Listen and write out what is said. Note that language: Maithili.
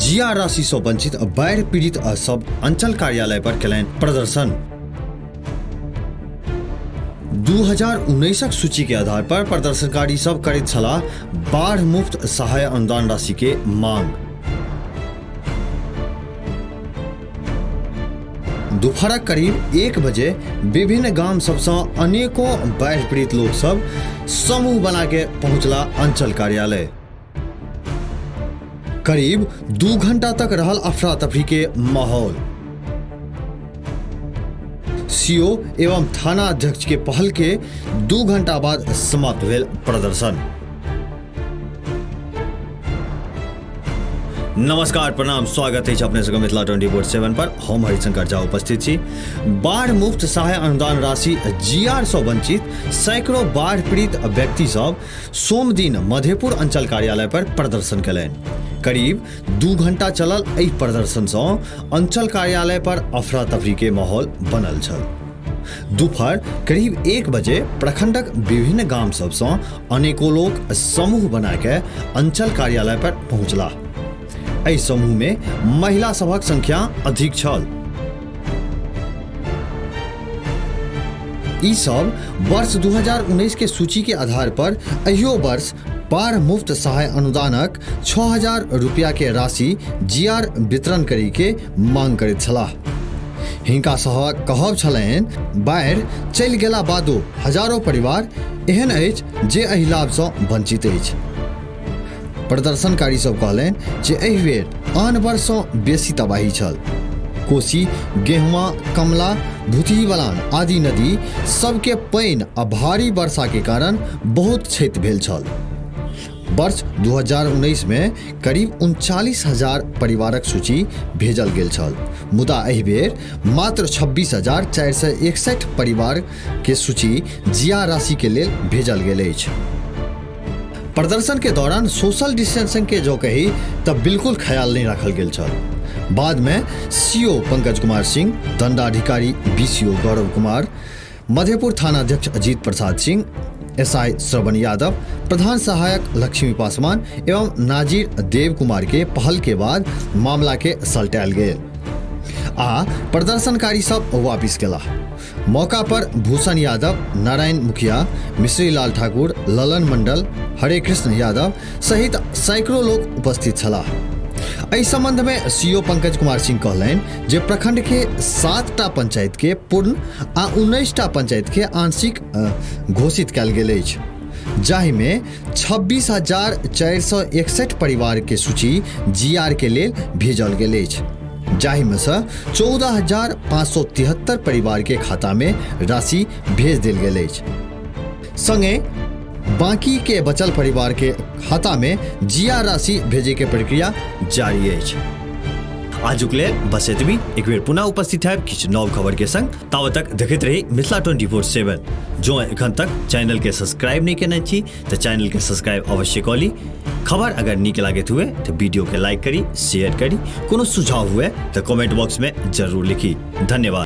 जिया राशि सँ वंचित बाढ़ि पीड़ित सब अंचल कार्यालय पर केलनि प्रदर्शन। 2019 सूची के आधार पर प्रदर्शनकारी सब करैत छलाह बाढ़ मुफ्त सहाय अनुदान राशि के मांग। दोपहरक करीब 1 बजे विभिन्न गाम सबसँ अनेकों बाढ़ि पीड़ित लोक सब समूह बना के पहुंचला अंचल कार्यालय। करीब 2 घंटा तक रहल अफरा तफरी के माहौल। सीओ एवं थाना अध्यक्ष के पहल के 2 घंटा बाद समाप्त भेल प्रदर्शन। नमस्कार, प्रणाम, स्वागत है अपने सबके मिथिला 24/7 पर। हम हरिशंकर झा उपस्थित छी। बाढ़ मुफ्त सहाय अनुदान राशि जीआर सँ वंचित सैकड़ों बाढ़ पीड़ित व्यक्ति सब सोम दिन मधेपुर अंचल कार्यालय पर प्रदर्शन कयलनि। करीब 2 घंटा चलल एहि प्रदर्शन सँ अंचल कार्यालय पर अफरा तफरी के माहौल बनल छल। दोपहर करीब 1 बजे प्रखंडक विभिन्न गाम सब सँ अनेकों लोक समूह बना के अंचल कार्यालय पर पहुंचला। एहि समूह में महिला सभक संख्या अधिक छल। ई सब वर्ष 2019 के सूची के आधार पर अहियो वर्ष बाढ़ मुफ्त सहाय अनुदानक 6000 रुपया के राशि जीआर वितरण करी के मांग करैत छलाह। हिनका सभक कहब छलनि बाढ़ि चलि गेला बादो हजारों परिवार एहन अछि जे एहि लाभसँ वंचित अछि। प्रदर्शनकारी सब कहलनि जे एहि बेर आन वर्षसँ बेसी तबाही छल। कोसी, गेहुआ, कमला, भूतही बलान आदि नदी सबके पानि आ भारी वर्षा के कारण बहुत क्षति भेल छल। वर्ष 2019 में करीब 39,000 परिवारक सूची भेजल गेल छल, मुदा एहि बेर मात्र 26,461 परिवार के सूची जिया राशि के लेल भेजल गेल अछि। प्रदर्शन के दौरान सोशल डिस्टेंसिंग के जो कही तब बिल्कुल ख्याल नहीं रखल गेल छल। बाद में सीओ पंकज कुमार सिंह, दंडाधिकारी बीसीओ गौरव कुमार, मधेपुर थानाध्यक्ष अजीत प्रसाद सिंह, एसआई श्रवण यादव, प्रधान सहायक लक्ष्मी पासवान एवं नाजीर देव कुमार के पहल के बाद मामला के सलटायल गेल आ प्रदर्शनकारी सब वापिस गेला। मौका पर भूषण यादव, नारायण मुखिया, मिश्री लाल ठाकुर, ललन मंडल, हरे कृष्ण यादव सहित सैकड़ों लोग उपस्थित छलाह। एहि संबंध में सीओ पंकज कुमार सिंह कहलनि जे प्रखंड के 7टा पंचायत के पूर्ण आ 19टा पंचायत के आंशिक घोषित कयल गेल अछि, जाहिमे 26,461 परिवार के सूची जीआर के लेल भेजल गेल अछि, जाहिमे सँ 14,573 परिवार के खाता में राशि भेज देल गेल अछि। संगे बाकी के बचल परिवार के खाता में जीआर राशि भेजे के प्रक्रिया जारी अछि। आजुक लेल बस एतबी। एक बेर पुनः उपस्थित है किछु नव खबर के संग। तावत तक देखैत रही मिथिला 24/7। जो एखन तक चैनल के सब्सक्राइब नहीं केने छी तो चैनल के सब्सक्राइब अवश्य कऽ ली। खबर अगर नीक लागैत हुए तो वीडियो के लाइक करी, शेयर करी। कोनो सुझाव हुए तो कमेंट बॉक्स में जरूर लिखी। धन्यवाद।